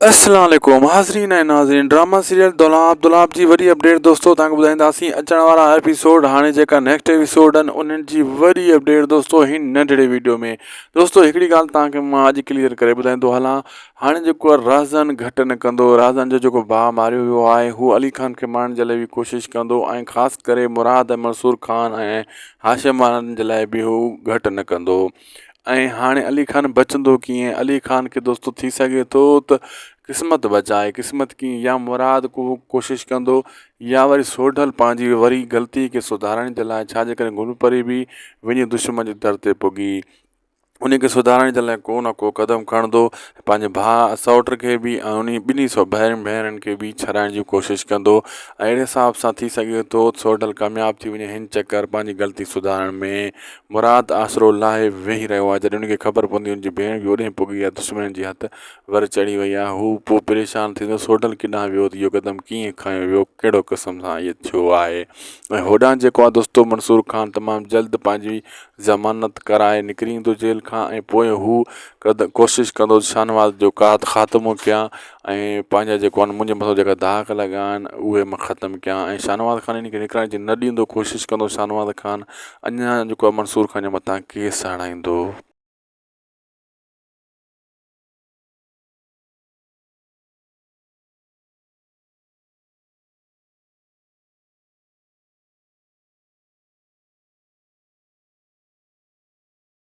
السلام عليڪم حاضرين ۽ ناظرين ڊراما سيريل دولاب دولاب جي وڏي اپڊيٽ دوستو توهان کي ٻڌائينداسين اچڻ وارا ايپيسوڊ هاڻي جيڪا نيڪسٽ ايپيسوڊ آهن انهن جي وڏي اپڊيٽ دوستو هن ننڍڙي ويڊيو ۾ دوستو هڪڙي ڳالهه توهان کي مان اڄ ڪليئر ڪري ٻڌائيندو هلان هاڻي جيڪو رازن گهٽ نه ڪندو رازن جو جيڪو ڀاء ماريو ويو آهي هو علي خان کي مارڻ جي لاء به ڪوشش ڪندو ۽ خاص ڪري مراد ۽ منصور خان ۽ هاشم وارن جي لاء به هو گهٽ نه ڪندو ۽ هاڻي علي خان بچندو ڪيئن؟ علي خان کي دوستو ٿي سگهي ٿو ته قسمت بچائي قسمت ڪيئن يا مراد ڪو ڪوشش ڪندو يا وري سوڍل پنهنجي وري غلطي کي سڌارڻ جي لاء ڇا جي ڪري گل پري به وڃي دشمن جي در تي پڳي ان کي سڌارڻ جي لاء ڪو نه ڪو قدم کڻندو پنهنجي ڀاء سئوٽ کي به ۽ انهي ٻنهي سو ڀائرن ڀينرن کي به ڇڏائڻ جي ڪوشش ڪندو ۽ اهڙي حساب سان ٿي سگهي ٿو سوڍل ڪامياب ٿي وڃي هن چڪر پنهنجي غلطي سڌارڻ ۾ مراد آسرو لاهي ويهي رهيو آهي جڏهن هن کي خبر پوندي هن جي ڀيڻ به اوڏانهن پڳي آهي دشمنن جي هٿ ور چڙهي وئي آهي هو پوء پريشان ٿيندو سوڍل ڪيڏانهن ويو ته اهو قدم ڪيئن کنيو ويو ڪهڙو قسم سان اهو ٿيو آهي ۽ هوڏانهن جيڪو آهي دوستو منصور خان تمام جلد پنهنجي ضمانت ڪرائي نڪري ايندو جيل کان ۽ پوء هو ڪوشش ڪندو ته شاهنواز جو خاتمو ڪيان ۽ پنهنجا جيڪو آهن منهنجي مٿان جيڪا داغ لڳا آهن اهي مان ختم ڪيان ۽ شاهنواز خان ان کي نڪرڻ جي نه ڏيندو ڪوشش ڪندو شاهنواز خان اڃا جيڪو آهي منصور خان جي مٿان ڪيس هڻائيندو.